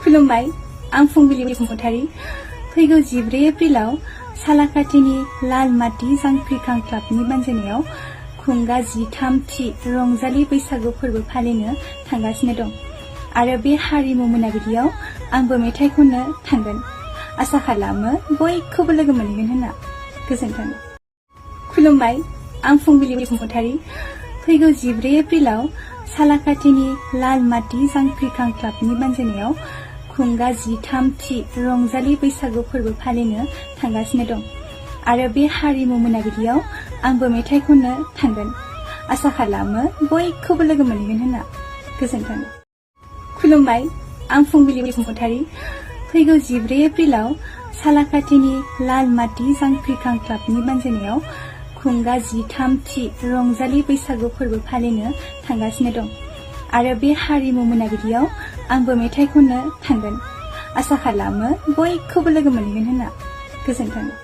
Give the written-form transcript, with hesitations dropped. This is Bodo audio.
खुलुमबाय आं फुंबिलि बसुमतारी फैगौ 14 एप्रिलाव सालाकाटिनि लाल माटी जांख्रिखां क्लाबनि बानजायनायाव खुंगा 13थि रंजालि बैसागु फोरबो फालिनो थांगासिनो दं आरो बे हारिमु मोनाबिलियाव आंबो मेथाइ खननो थांगोन। आसा खालामो बयखौबो लोगो मोनगोन होनना। गोजोन्थों। खुलुमबाय आं फुंबिलि बसुमतारी फैगौ 14 एप्रिलाव सालाकाटिनि लाल माटी जांख्रिखां क्लाबनि बानजायनायाव खुंगा 13थि रंजालि बैसागु फोरबो फालिनो थांगासिनो दं आरो बे हारिमु मोनाबिलियाव आंबो मेथाइ खननो थांगोन। आसा खालामो बयखौबो लोगो मोनगोन होनना। गोजोन्थों। खुलुमबाय आं फुंबिलि बसुमतारी फैगौ 14 एप्रिलाव सालाकाटिनि लाल माटी जांख्रिखां क्लाबनि बानजायनायाव खुंगा 13थि रंजालि बैसागु फोरबो फालिनो थांगासिनो दं आरो बे हारिमु मोनाबिलियाव आंबो मेथाइ खननो थांगोन। आसा खालामो बयखौबो लोगो मोनगोन होनना। गोजोन्थों।